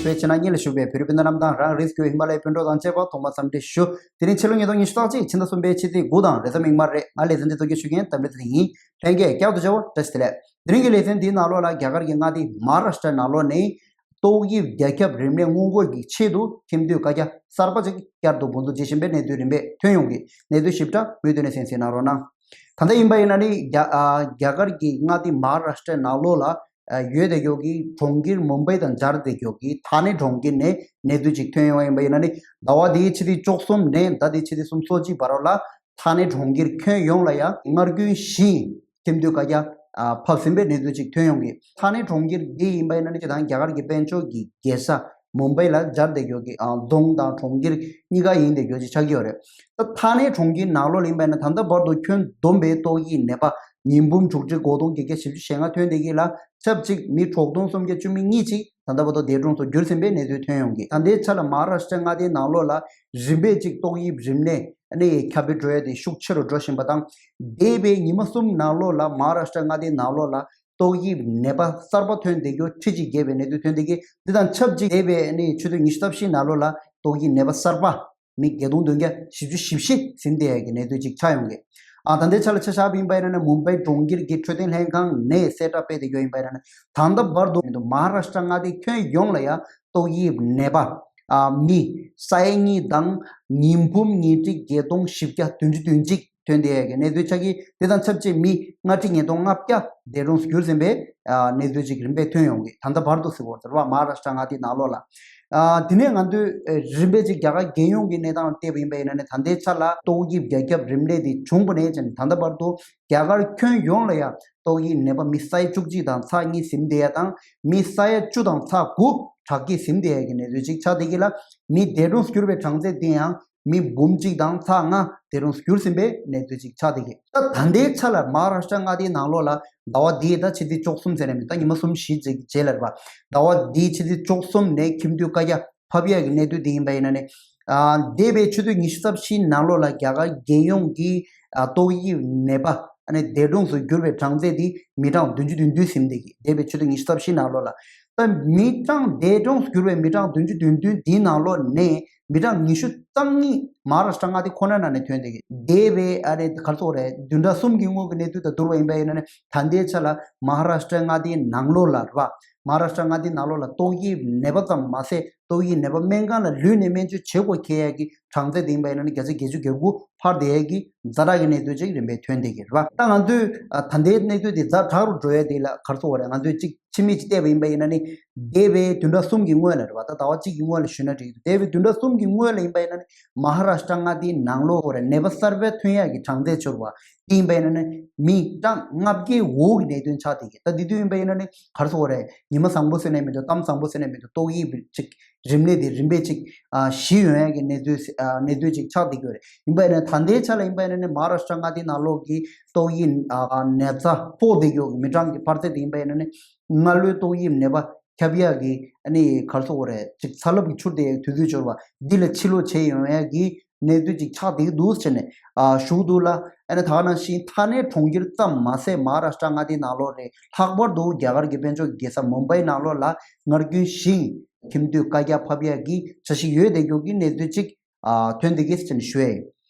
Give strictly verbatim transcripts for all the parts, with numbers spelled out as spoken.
བའི་ཆེད་གནང་སྙིང་ལ་ཞུགས་པའི་བོད་རིགས་སྤུན་ཟླ་རྣམས་དང་རང་རིགས་ཀྱི་ཧི་མ་ལ་ཡའི་སྤུན་གྲོགས་དང་བཅས་པ་ཐོག་མར་འཚམས་འདྲི་ཞུ། དེ་རིང་ཕྱི་ལོ་ཉིས་སྟོང་ཉི་ཤུ་རྩ་གཅིག་ཕྱི་ཟླ་གསུམ་པའི་ཕྱི་ཚེས་དགུ་དང་རེས་གཟའ་མིག་དམར་རེད། ང་ལེ་ཚན་འདི་གཙོ་སྐྱོང་ཞུ་མཁན་འདམ་རི་ཚེ་རིང་ཡིན། ལྷན་རྒྱས་བསྐྱར་དུ་མཇལ་བ་བཀྲ་ཤིས་བདེ་ལེགས། དེ་རིང་གི་ལེ་ཚན་འདིའི་ནང་ལོགས་ལ་རྒྱ་གར་གྱི་མངའ་སྡེ་མ་ཧཱ་རཱ་ཤ་ཊ་ནང་ལོགས་ནས་ཏོག་དབྱིབས་རྒྱ་ཁྱབ་རིམས་ནད་སྔོན་འགོག་གི་ཆེད་དུ་ཁྱིམ་སྡོད་བཀའ་རྒྱ་གསར་པ་ཅིག་བསྐྱར་དུ་འབུལ་འདུག་ཅེས་བྱིན་པའི་གནས་ཚུལ་རིམ་པས་ཐོན་ཡོང་གི་གནས་ཚུལ་ཞིབ་ཕྲ་མུ་མཐུད་ནས་གསན་གཟིགས་གནང་རོགས་གནང་། ད་ལྟ་ཡིན་པ་ཡིན་ན་ནི་རྒྱ་ཨ་རྒྱ་གར་གྱི་མངའ་སྡེ་མ་ཧཱ་རཱ་ཤ་ཊ་ནང་ལོགས་ལ་ཨ་ཡོད་བསྡད་ཡོད་ཀྱི་གྲོང་ཁྱེར་མུམ་བྷའི་དང་སྦྱར་བསྡད་ཡོད་ཀྱི་ཐ་ནའི་གྲོང་ཁྱེར་ནས་གནས་ཚུལ་ཅིག་ཐོན་ཡོང་བ་ཡིན་པ་ཡིན་ན་ནི་ཟླ་བ་འདིའི་ཕྱི་ཚེས་བཅུ་གསུམ་ནས་ཟླ་འདིའི་ཕྱི་ཚེས་སུམ་ཅུ་སོ་གཅིག་བར་ལ་ཐ་ནའི་གྲོང་ཁྱེར་ཁྱོན་ཡོངས་ལ་ཡང་སྔར་རྒྱུན་བཞིན་ཁྱིམ་སྡོད་བཀའ་རྒྱ་ཨ་ཕབ་ཟིན་པའི་གནས་ཚུལ་ཅིག་ཐོན་ཡོང་གི། ཐ་ནའི་གྲོང་ཁྱེར་འདི་ཡིན་པ་ཡིན་ན་ནི་སྤྱིར་བཏང་རྒྱ་གར་གྱི་དཔལ་འབྱོར་གྱི་རྒྱལ་ས་མུམ་བྷའི་ལ་སྦྱར་བསྡད་ཡོད་ཀྱི་ཨ་རྫོང་དང་གྲོང་ཁྱེར་གཉིས་ཀ་ཡིན་བསྡད་ཡོད་ཅིག་ཆགས་ཀྱི་ཡོད་རེད། ད་ཐ་ནའི་གྲོང་ཁྱེར་ནང་ལོགས་ལ་ཡིན་པ་ཡིན་ན་ད་ལྟ་བར་དུ་ཁྱོན་བསྡོམས་པའི་ཏོག་དབྱིབས་ནད་པ་ཉིས་འབུམ་དྲུག་ཁྲི་གོ་སྟོང་བརྒྱད་བརྒྱ་བཞི་བཅུ་ཞེ་ལྔ་ཐོན་བསྡད་ཀྱི་ལ་ཆབས་ཅིག་མི་དྲུག་སྟོང་སུམ་བརྒྱ་བཅུ་མེད་གཉིས་ཅིག་ད་ལྟ་བར་དུ་འདས་གྲོངས་སུ་གྱུར་ཟིན་པའི་གནས་ཚུལ་ཐོན་ཡོང་གི། ད་ལྟའི་ཆ་ལ་མ་ཧཱ་རཱ་ཤ་ཊ་མངའ་སྡེའི་ནང་ལོགས་ལ་རིམ་པས་ཅིག་ཏོག་དབྱིབས་རིམས་ནད་ནི་ཁྱབ་སྤེལ་འགྲོ་ཡ་དེ་ཤུགས་ཆེ་རུ་འགྲོ་བཞིན་པ་དང་། འདས་པའི་ཉི་མ་གསུམ་ནང་ལོགས་ལ་མ་ཧཱ་རཱ་ཤ་ཊ་མངའ་སྡེའི་ནང་ལོགས་ལ་ཏོག་དབྱིབས་ནད་པ་གསར་པ་ཐོན་བསྡད་རྒྱུ་ཁྲི་གཅིག་བརྒལ་བའི་གནས་ཚུལ་ཐོན་བསྡད་ཀྱི། འདི་དང་ཆབས་ཅིག་འདས་པའི་ནི་ཆུ་ཚོད་ཉི་ཤུ་རྩ་བཞི་ནང་ལོགས་ལ་ཏོག་དབྱིབས་ནད་པ་གསར་པ་མི་བརྒྱད་སྟོང་བདུན་བརྒྱ་བཞི་བཅུ་ཞེ་བཞི་ཟིན་བསྡད་ཡ་གི་གནས་ཚུལ་ཅིག་ཆགས་ཡོང་གི། ཨ་ད་ལྟའི་ཆ་ལ་ཆ་བཞག་པ་ཡིན་པ་ཡིན་ན་ནི་མུམ་བྷའི་གྲོང་ཁྱེར་གྱི་འཕྲོད་བསྟེན་ལྷན་ཁང་ནས་གསལ་བསྒྲགས་སྤེལ་བསྡད་ཡོད་ཡིན་པ་ཡིན་ན་ནི་ད་ལྟ་བར་དུ་མ་ཧཱ་རཱ་ཤ་ཊ་མངའ་སྡེ་ཁྱོན་ཡོངས་ལ་ཡ་ཏོག་དབྱིབས་ནད་པ་ཨ་མི་ས་ཡ་གཉིས་དང་ཉིས་འབུམ་ཉིས་ཁྲི་བརྒྱད་སྟོང་བཞི་བརྒྱ་བདུན་ཅུ་དོན་གཅིག་ཐོན་བསྡད་ཡ་གི་གནས་ཚུལ་ཆགས་ཀྱི། དེ་དང་ཆབས་ཅིག་མི་ལྔ་ཁྲི་ཉིས་སྟོང་ལྔ་བརྒྱ་འདས་གྲོངས་སུ་གྱུར་ཟིན་པའི་ཨ་གནས་ཚུལ་ཅིག་རིམ་པས་ཐོན་ཡོང་གི། ད་ལྟ་བར་དུ་ཟེར་བ་ཟེར་བ་མ་ཧཱ་རཱ་ཤ་ཊ་མངའ་སྡེའི་ནང་ལོགས་ལ། ཨ་དེ་ནས་ང་ཚོས་ཨ་རིམ་པས་ཅིག་རྒྱ་གར་རྒྱལ་ཡོངས་ཀྱི་གནས་སྟངས་ལ་བལྟས་པ་ཡིན་པ་ཡིན་ན་ནི་ད་ལྟའི་ཆ་ལ་ཏོག་དབྱིབས་རྒྱ་ཁྱབ་རིམས་ནད་དེ་བྱུང་བ་ནས་ཅན་ད་ལྟ་བར་དུ་རྒྱ་གར་ཁྱོན་ཡོངས་ལ་ཡང་ཏོག་དབྱིབས་ནད་པ་མི་ས་ཡ་བཅུ་གཅིག་དང་ཚེག་གཉིས་ཟིན་བསྡད་ཡ་དང་མི་ས་ཡ་བཅུ་དང་ཚེག་དགུ་དྲག་སྐྱེད་ཟིན་བསྡད་ཡ་གི་གནས་ཚུལ་ཅིག་ཆགས་བསྡད་ཀྱི་ལ། མི་འདས་གྲོངས་སུ་གྱུར་བའི་གྲངས་ཚད་དེ་ཡང་མི་འབུམ་གཅིག་དང་ཚེག་ལྔ་འདས་གྲོངས་སུ་གྱུར་ཟིན་པའི་གནས་ཚུལ་ཅིག་ཆགས་བསྡད་ཀྱི། ད་ད་ལྟའི་ཆ་ལ་མ་ཧཱ་རཱ་ཤ་ཊ་མངའ་སྡེའི་ནང་ལོགས་ལ་ཟླ་བ་འདིའི་ད་ཕྱི་ཚེས་བཅུ་གསུམ་ཟེར་ནས་མི་ད་ཉི་མ་གསུམ་བཞི་ཅིག་རྗེས་ལ་རེད་པ། ཟླ་བ་འདིའི་ཕྱི་ཚེས་བཅུ་གསུམ་ནས་ཁྱིམ་སྡོད་བཀའ་རྒྱ་ཕབ་ཡག་གི་གནད་དོན་དེ་ཡིན་པ་ཡིན་ན་ནི། ཨ་འདས་པའི་ཆུ་ཚོད་ཉི་ཤུ་རྩ་བཞིའི་ནང་ལོགས་ལ་རྒྱ་གར་རྒྱལ་ཡོངས་ཀྱི་ཨ་ཏོག་དབྱིབས་ནད་པ་ཨ་ནི་འདས་གྲོངས་སུ་གྱུར་བའི་གྲངས་ཚད་དེ་མི་གྲངས་བདུན་ཅུ་དོན་བདུན་ཟིན་བསྡད་ཀྱི། འདས་པའི་ཆུ་ཚོད་ཉི་ཤུ་རྩ་བཞིའི་ནང་ལོགས་ལ། ད་མི་གྲངས་འདས་གྲོངས་སུ་གྱུར་བའི་མི་གྲངས་བདུན་ཅུ་དོན་བདུན་འདིའི་ནང་ལོགས་ནས་མི་གྲངས་ཉི་ཤུ་རྩ་གཉིས་མ་ཧཱ་རཱ་ཤ་ཊ་མངའ་སྡེ་ཁོ་ན་ནང་ནས་ཐོན་བསྡད་ཀྱི། འདས་པའི་ཨ་ནི་ག་རེ་ཟེར་དགོས་རེད། བདུན་ཕྲག་གསུམ་གྱི་སྔོན་གྱི་གནས་ཚུལ་དང་བསྡུར་བ་ཡིན་པ་ཡིན་ན་ནི་ད་ལྟའི་ཆ་ལ་མ་ཧཱ་རཱ་ཤ་ཊ་མངའ་སྡེའི་ནང་ལོགས་ལ་རེད་པ། མ་ཧཱ་རཱ་ཤ་ཊ་མངའ་སྡེའི་ནང་ལོགས་ལ་ཏོག་དབྱིབས་ནད་པ་ཙམ་མ་ཟད་ཏོག་དབྱིབས་ནད་པ་སྨན་ཁང་ལ་ལུས་ནས་སྨན་བཅོས་བྱེད་དགོས་ཁེལ་ཡག་གི་གྲངས་ཚད་དེ་ཡིན་པ་ཡིན་ན་ནི་བརྒྱ་ཆ་བརྒྱད་ཅུ་གྱ་དགུ་འཕར་བསྡད་ཡག་གི་ཛ་དྲག་གི་གནས་ཚུལ་ཅིག་རིམ་པས་ཐོན་བསྡད་ཀྱི་རེད་པ། ད་ང་ཚོས་ཨ་ད་ལྟའི་གནས་ཚུལ་དེ་ཛ་དྲག་རུ་འགྲོ་ཡ་དེ་ལ་ག་རེ་ཟེར་དགོས་རེད། ང་ཚོས་གཅིག་ཕྱི་མིག་ཅིག་བལྟས་པ་ཡིན་པ་ཡིན་ན་ནི་འདས་པའི་བདུན་ཕྲག་གསུམ་གྱི་སྔོན་ལ་རེད་པ། ད་ཟླ་བ་གཅིག་གི་སྔོན་ལ་ཞུས་ན་འགྲིག་གི་འདུག་འདས་པའི་བདུན་ཕྲག་གསུམ་གྱི་སྔོན་ལ་ཡིན་པ་ཡིན་ན་ནི་མ་ཧཱ་རཱ་ཤ་ཊ་མངའ་སྡེའི་ནང་ལོགས་ལ་ནད་པ་གསར་པ་ཐོན་ཡག་གི་གྲངས་ཚད་འཆོར་བ་དེ་ཡིན་པ་ཡིན་ན་ནི་མི་གྲངས་ལྔ་བརྒྱའི་འོག་གི་གནད་དོན་ཆགས་བསྡད་ཀྱི། ད་འདི་དུས་ཡིན་པ་ཡིན་ན་ནི་ག་རེ་ཟེར་དགོས་རེད། ཉི་མ་བཟང་པོ་ཟེར་ནས་མི་འདུག་གཏམ་བཟང་པོ་ཟེར་ནས་མི་འདུག་ཏོག་དབྱིབས་ཅིག་རིམས་ནད་དེ་རིམ་པས་ཅིག་ཨ་ཞི་ཡོང་ཡག་གི་གནས་ཚུལ་ཨ་གནས་ཚུལ་ཅིག་ཆགས་བསྡད་ཀྱི་ཡོད་རེད། ཡིན་པ་ཡིན་ན་ད་ལྟའི་ཆ་ལ་ཡིན་པ་ཡིན་ན་ནི་མ་ཧཱ་རཱ་ཤ་ཊ་མངའ་སྡེའི་ནང་ལོགས་ཀྱི་ཏོག་དབྱིབས་ཨ་ནད་ཚ་ཕོག་བསྡད་ཀྱི་ཡོད་ཀྱི་མི་གྲངས་ཀྱི་འཕར་ཚད་དེ་ཡིན་པ་ཡིན་ན་ནི་སྔ་ལོའི་ཏོག་དབྱིབས་ནད་པ་ཁྱབ་ཡག་གི་ཨ་ནི་ག་རེ་ཟེར་དགོས་རེད། ཅིག་ཚ་རླབས་ཀྱི་འཕྱུར་བསྡད་ཡག་དུས་ཚོད་འབྱོར་བ་འདི་ལ་ཕྱིར་ལོག་བྱས་ཡོང་ཡག་གི་གནས་ཚུལ་ཅིག་ཆགས་བསྡད་ཀྱི་འདུག་ཟེར་ནས་ཨ་ཞུ་གི་འདུག་ལ། ཨ་ནི་ད་ག་ནང་བཞིན་ཐ་ནའི་གྲོང་ཁྱེར་ཙམ་མ་ཟད་མ་ཧཱ་རཱ་ཤ་ཊ་མངའ་སྡེའི་ནང་ལོགས་ལ་ལྷག་པར་དུ་རྒྱ་གར་གྱི་དཔལ་འབྱོར་རྒྱལ་ས་མུམ་བྷའི་ནང་ལོགས་ལ་སྔར་རྒྱུན་བཞིན་ཁྱིམ་སྡོད་བཀའ་རྒྱ་ཕབ་ཡག་གི་འཆར་གཞི་ཡོད་བསྡད་ཀྱི་ཡོད་ཀྱི་གནས་ཚུལ་ཅིག་ཨ་ཐོན་བསྡད་ཀྱི་ཟེར་ནས་ཞུ་ཡ་ཡིན།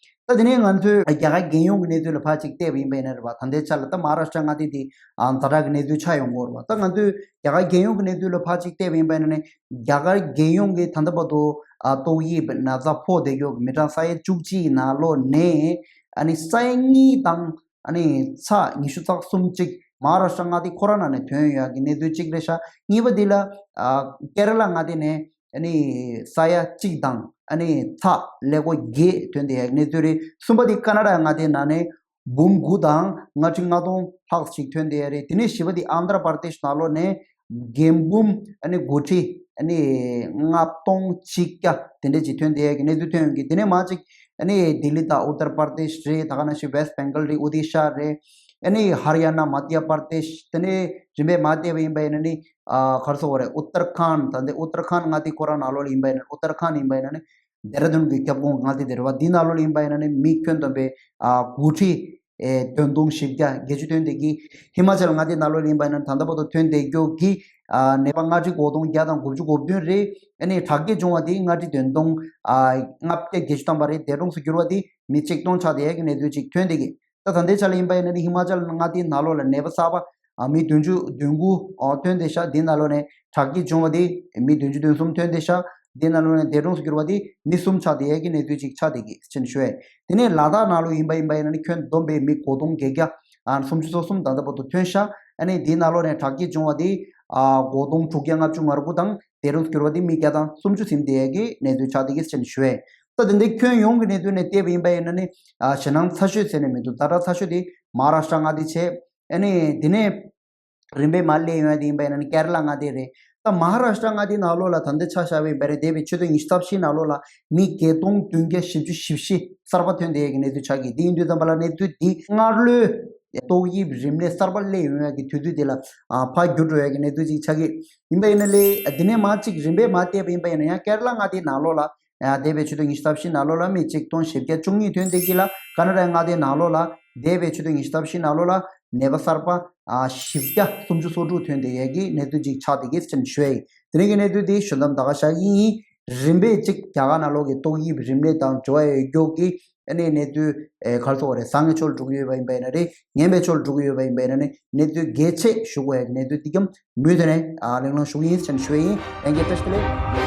ད་དེ་ནས་ང་ཚོས་རྒྱ་གར་རྒྱལ་ཡོངས་ཀྱི་གནས་ཚུལ་ལ་ཕར་ཅིག་བལྟས་པ་ཡིན་པ་ཡིན་ན་རེད་པ། ད་ལྟའི་ཆ་ལ་ད་མ་ཧཱ་རཱ་ཤ་ཊ་མངའ་སྡེ་འདི་ཨ་ཛ་དྲག་གི་གནས་ཚུལ་ཆགས་ཡོང་གི་ཡོད་རེད་པ། ད་ང་ཚོས་རྒྱ་གར་རྒྱལ་ཡོངས་ཀྱི་གནས་ཚུལ་ལ་ཕར་ཅིག་བལྟས་པ་ཡིན་པ་ཡིན་ན་ནི་རྒྱ་གར་རྒྱལ་ཡོངས་ཀྱི་ད་ལྟ་བར་དུ་ཨ་ཏོག་དབྱིབས་ན་ཚ་ཕོག་བསྡད་ཡོད་ཀྱི་མི་གྲངས་ས་ཡ་བཅུ་གཅིག་ནང་ལོགས་ནས་ཨ་ནི་ས་ཡ་གཉིས་དང་ཨ་ནི་ཚེག་ཉི་ཤུ་རྩ་གསུམ་ཅིག་མ་ཧཱ་རཱ་ཤ་ཊ་མངའ་སྡེ་ཁོ་རང་ནང་ནས་ཐོན་ཡོད་ཀྱི་གནས་ཚུལ་གཅིག་རེད་ཤག་གཉིས་པ་འདི་ལ་ཨ་ཀེ་ར་ལ་མངའ་སྡེ་ནས་ཨ་ནི་ས་ཡ་གཅིག་དང་ཨ་ནི་ཚེག་ཀླད་ཀོར་བརྒྱད་ཐོན་བསྡད་ཡོད་ཀྱི་གནས་ཚུལ་རེད། གསུམ་པ་འདི་ཀ་ན་ཌ་མངའ་སྡེ་ནང་ནས་འབུམ་དགུ་དང་ལྔ་ཁྲི་ལྔ་སྟོང་ལྷག་ཅིག་ཐོན་བསྡད་ཡོད་རེད། དེ་ནས་བཞི་པ་འདི་ཨན་དྷྲ་པར་དེཤ་ནང་ལོགས་ནས་རྒན་འབུམ་ཨ་ནི་དགུ་ཁྲི་ཨ་ནི་ལྔ་སྟོང་ཆིག་བརྒྱ་དེ་འདྲ་ཅིག་ཐོན་བསྡད་ཡོད་ཀྱི་གནས་ཚུལ་ཐོན་ཡོང་གི། དེ་ནས་མར་ཅིག་ཨ་ནི་ལྡི་ལི་དང་ཨུ་ཏར་པར་དེཤ་རེད། ད་ག་ནང་བཞིན་ཝེསྟ་བེང་གལ་རེད། ཨོ་ཌི་ཤ་རེད། ཨ་ནི་ཧར་ཡ་ན། མ་དྷྱ་པར་དེཤ། དེ་ནས་རིམ་པས་མར་བལྟས་པ་ཡིན་པ་ཡིན་ན་ནི་ཨ་ག་རེ་ཟེར་དགོས་རེད། ཨུ་ཏར་ཁཱན་ད་ལྟའི་ཨུ་ཏར་ཁཱན་མངའ་སྡེ་ཁོ་རང་ནང་ལོགས་ལ་ཡིན་པ་ཡིན་ན་ནི་ཨུ་ཏར་ཁཱན་ཡིན་པ་ཡིན་ན་ནི་ལྡེ་ར་ལྡུན་གྱི་ཁྱབ་ཁོངས་མངའ་སྡེ་དེ་རེད་བ། འདི་ནང་ལོགས་ལ་ཡིན་པ་ཡིན་ན་ནི་མི་ཁྱོན་བསྡོམས་པའི་ཨ་དགུ་ཁྲི་ཨེ་བདུན་སྟོང་བཞི་བརྒྱ་བརྒྱད་ཅུ་ཐོན་བསྡད་ཀྱི། ཧི་མ་ཅལ་མངའ་སྡེ་ནང་ལོགས་ལ་ཡིན་པ་ཡིན་ན་ད་ལྟ་བར་དུ་ཐོན་བསྡད་ཀྱོག་གི་ ནད་པ་ལྔ་ཁྲི་གོ་སྟོང་བརྒྱ་དང་དགུ་བཅུ་གོ་བདུན་རེད། ཨ་ནི་དྲག་སྐྱེད་བྱུང་བ་དེ་ལྔ་ཁྲི་བདུན་སྟོང་ལྔ་བརྒྱ་བརྒྱད་ཅུ་ཐམ་པ་རེད། འདས་གྲོངས་སུ་གྱུར་བ་དེ་མི་ཆིག་སྟོང་ཆགས་བསྡད་ཡག་གི་གནས་ཚུལ་ཅིག་ཐོན་བསྡད་ཀྱི། ད་ད་ལྟའི་ཆ་ལ་ཡིན་པ་ཡིན་ན་ནི་ཧི་མ་ཅལ་མངའ་སྡེའི་ནང་ལོགས་ལ་ནད་པ་གསར་པ་ཨ་མི་བདུན་ཅུ་དོན་དགུ་ཨ་ཐོན་བསྡད་ཤག་འདི་ནང་ལོགས་ནས་དྲག་སྐྱེད་བྱུང་བ་དེ་མི་བདུན་ཅུ་དོན་གསུམ་ཐོན་བསྡད་ཤག་འདི་ནང་ལོགས་ནས་འདས་གྲོངས་སུ་གྱུར་བ་དེ་མི་གསུམ་ཆགས་བསྡད་ཡས་ཀྱི་གནས་ཚུལ་ཅིག་ཆགས་བསྡད་ཀྱི་ཟེར་ནས་ཞུ་ཡས། དེ་ནས་ལ་དྭགས་ནང་ལོགས་ཡིན་པ་ཡིན་པ་ཡིན་ན་ནི་ཁྱོན་བསྡོམས་པའི་མི་གོ་སྟོང་བརྒྱད་བརྒྱ་ཨ་སུམ་ཅུ་སོ་གསུམ་ད་ལྟ་བར་དུ་ཐོན་ཤག་ཨ་ནི་འདི་ནང་ལོགས་ནས་དྲག་སྐྱེད་བྱུང་བ་དེ་ཨ་གོ་སྟོང་དྲུག་བརྒྱ་ལྔ་བཅུ་ང་དགུ་དང་འདས་གྲོངས་སུ་གྱུར་བ་དེ་མི་བརྒྱ་དང་སུམ་ཅུ་ཟིན་བསྡད་ཡས་ཀྱི་གནས་ཚུལ་ཆགས་བསྡད་ཀྱི་ཟེར་ནས་ཞུ་ཡས། ད་དེ་འདྲའི་ཁྱོན་ཡོངས་ཀྱི་གནས་ཚུལ་ནས་བལྟས་པ་ཡིན་པ་ཡིན་ན་ནི་ཨ་ཞེད་སྣང་ཚ་ཤོས་ཟེར་ནས་མི་འདུག་ཛ་དྲག་ཚ་ཤོས་དེ་མ་ཧཱ་རཱ་ཤྲ་མངའ་སྡེ་བྱས། ཨ་ནི་དེ་ནས་རིམ་པས་མར་སླེབས་ཡོང་ཡ་དེ་ཡིན་པ་ཡིན་ན་ནི་ཀེ་ར་ལ་མངའ་སྡེ་རེད། ད་མ་ཧཱ་རཱ་ཤྲ་མངའ་སྡེའི་ནང་ལོགས་ལ་ད་ལྟ་ཆ་བཞག་པ་ཡིན་པ་རེད། འདས་པའི་ཆུ་ཚོད་ཉི་ཤུ་རྩ་བཞིའི་ནང་ལོགས་ལ་མི་བརྒྱད་སྟོང་བདུན་བརྒྱ་བཞི་བཅུ་ཞེ་བཞི་གསར་པ་ཐོན་བསྡད་ཡ་གི་གནས་ཚུལ་ཆགས་ཀྱི། དེ་ཡིན་དུས་ཙམ་པ་ལ་གནས་ཚུལ་འདི་སྔར་ལོའི་ཏོག་དབྱིབས་རིམས་ནད་གསར་པ་སླེབས་ཡོང་ཡ་གི་དུས་ཚོད་དེ་ལ་ཨ་ཕར་འགྱུར་འགྲོ་ཡ་གི་གནས་ཚུལ་ཅིག་ཆགས་ཀྱི། ཡིན་པ་ཡིན་ན་ལས་དེ་ནས་མར་ཅིག་རིམ་པས་མར་བལྟས་པ་ཡིན་པ་ཡིན་ན་ཡང་ཀེ་ར་ལ་མངའ་སྡེའི་ནང་ལོགས་ལ་ཡང་འདས་པའི་ཆུ་ཚོད་ཉི་ཤུ་རྩ་བཞིའི་ནང་ལོགས་ལ་མི་ཆིག་སྟོང་བཞི་བརྒྱ་བཅུ་གཉིས་ཐོན་བསྡད་ཀྱི་ལ། ཀ་ན་ཌའི་མངའ་སྡེའི་ནང་ལོགས་ལ་འདས་པའི་ཆུ་ཚོད་ཉི་ཤུ་རྩ་བཞིའི་ནང་ལོགས་ལ་ནད་པ་གསར་པ་ཨ་བཞི་བརྒྱ་སུམ་ཅུ་སོ་དྲུག་ཐོན་བསྡད་ཡས་ཀྱི་གནས་ཚུལ་ཅིག་ཆགས་བསྡད་ཀྱི་ཟེར་ནས་ཞུ་ཡས་ཡིན། དེ་རིང་གི་གནས་ཚུལ་དེ་ཞུ་མཚམས་ད་ག་བཞག་གི་ཡིན། རིམ་པས་ཅིག་རྒྱ་གར་ནང་ལོགས་ཀྱི་ཏོག་དབྱིབས་རིམས་ནད་དང་འབྲེལ་བ་ཡོད་རྒྱུ་གི་ཨ་ནི་གནས་ཚུལ་ཨེ་ག་རེ་ཟེར་དགོས་རེད། བཟང་ངན་ཕྱོགས་ལ་འགྲོ་གི་ཡོད་པ་ཡིན་པ་ཡིན་ན་རེད། ངན་པའི་ཕྱོགས་ལ་འགྲོ་གི་ཡོད་པ་ཡིན་པ་ཡིན་ན་ནི་གནས་ཚུལ་རྒྱས་ཆེ་ཞུ་དགོས་ཡ་གི་གནས་ཚུལ་འདི་ཀྱང་མུ་མཐུད་ནས་ཨ་གླེང་སློང་ཞུ་གི་ཡིན་ཟེར་ནས་ཞུ་ཡ་ཡིན། ལྷན་རྒྱས་བཀྲ་ཤིས་བདེ་ལེགས།